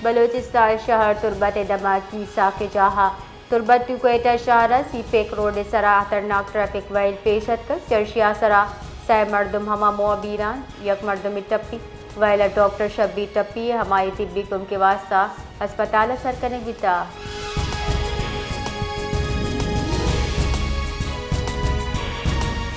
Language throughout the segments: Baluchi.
بلوچستان شہر تربت ءِ دمگ کیسا کہ جاہ ءَ تربت ٹو کوئٹہ شہر ءَ سی پیک روڈ ءِ سرا خطرناک ٹریفک ویل پیش اتکگ، چرشی ءِ سرا سئے مردم ہما موہ بیران، یک مردمے ٹپی، ویل ءَ ڈاکٹر شبیر ٹپی ءَ ہمائی طبی کمک ءِ واستہ ہسپتال ءَ سر کنگ بیتگ۔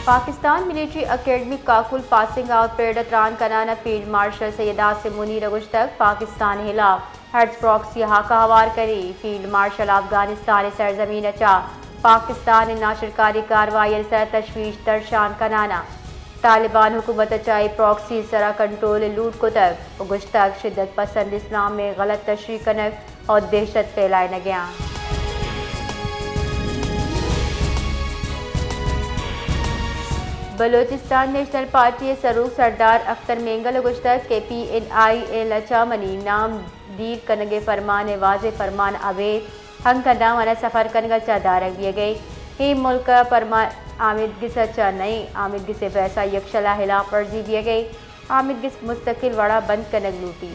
پاکستان ملٹری اکیڈمی کاکل پاسنگ آؤٹ پریڈ ءَ تران کنان ءَ فیلڈ مارشل سید عاصم منیر ءَ گوشتگ، پاکستان ءِ ہلاپ ہرچ پراکسی ءِ ہاکہ ہوار کنیں۔ فیلڈ مارشل افغانستان ءِ سرزمین ءَ چہ پاکستان ءِ ناشرکاری کاروائی ءِ سر ءَ تشویش درشان کنان ءَ طالبان حکومت ءَ چہ اے پراکسی ءِ سرا کنٹرول ءِ لوٹ کتگ ءُ گوشتگ، شدت پسند اسلام ءِ غلط تشریح کنگ ءُ دہشت پھیلائینگ ءَ آں۔ بلوچستان نیشنل پارٹی ءِ سروک سردار اختر مینگل ءَ گوشتگ کہ پی این آئی ایل ءَ چہ منی نام دیر کنگ ءِ فرمان ءِ واضح فرمان ابید ہنکہ داں من ءَ سفر کنگ ءَ چہ دارگ بیگ ءَ اے ملک ءِ پرمان آمیدگس ءَ چہ نہ ایں، آمیدگس ءِ بحث ءَ یکشل ءِ ہلاپ ورزی بیگ ءَ اے، آمیدگس مستقل وڑ ءَ بند کنگ لوٹی۔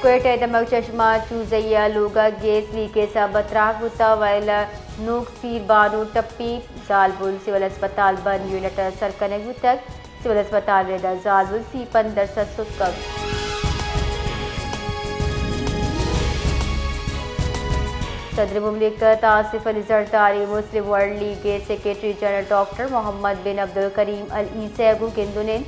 کوئٹہ ءِ دمگ چشمہ چوزئی ءِ لوگ ءَ گیس لیکیج ءِ سبب ءَ تراک بوتگ، ویل ءَ نوک سیر بانو ٹپی، زالبول سول ہسپتال بند یونٹ ءَ سر کنگ بوتگ۔ سول ہسپتال ءِ رد ءَ زالبول سی پنچ درسد ستکگ۔ صدر مملکت آصف علی زرداری مسلم ورلڈ لیگ ءِ سیکرٹری جنرل ڈاکٹر محمد بن عبدالکریم العیسی ءَ گوں گند ءُ نند،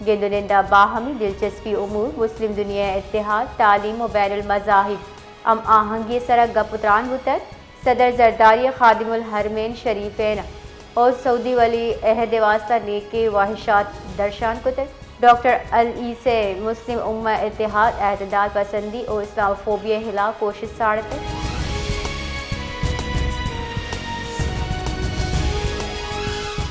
گند ءُ نند ءَ باہمی دلچسپی امور، مسلم دنیا ءِ اتحاد، تعلیم ءُ بین المذاہب ہم آہنگی ءِ سرا گپ ءُ تران بوتگ۔ صدر زرداری ءَ خادم الحرمین شریفین ءُ سعودی ولی عہد ءِ واستہ نیکیں واہشات درشان کتگ۔ ڈاکٹر العیسی ءَ مسلم امہ ءِ اتحاد، اعتدال پسندی ءُ اسلام فوبیا ءِ ہلاپ کوشست ساڑتگ۔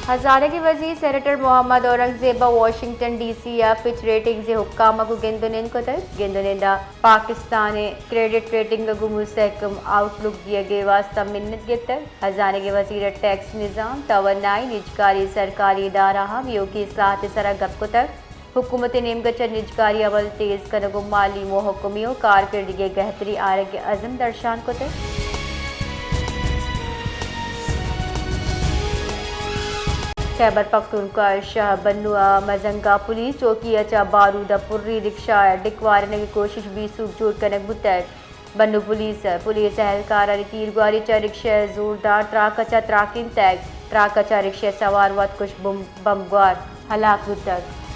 ہزانگی وزیر سینیٹر محمد اورنگزیب ءَ واشنگٹن ڈی سی ءَ فچ ریٹنگز ءِ حکام ءَ گوں گند ءُ نند کتگ۔ گند ءُ نند ءَ پاکستان ءِ کریڈٹ ریٹنگ ءَ گوں مستحکم آؤٹ لک دیگ ءِ واستہ منت گپتگ۔ ہزانگ ءِ وزیر ءَ ٹیکس نظام، توانائی، نجکاری سرکاری ادارہاں ایوکی اصلاحات ءِ سرا گپ کتگ۔ حکومت ءِ نیمگ ءَ چہ نجکاری عمل تیز کنگ ءُ مالی محکمی ءُ کارکردگی ءِ گہتری آرگ ءِ عزم درشان کتگ۔ خیبر پختونخوا ءِ شہر بنو ءِ مزنگا پولیس چوکی ءَ چہ بارود ءَ پری رکشہ ءِ ڈکھ وارینگ ءِ کوشش بے سوب جوڑ کنگ بوتگ۔ بنو پولیس ءِ پولیس اہلکارانی تیرگواری چہ رکشہ ءَ زوردار تراک ءَ چہ تراکینتگ۔ تراک ءَ چہ رکشہ ءِ سوار وتکش بم-، بمبگوار ہلاک بوتگ۔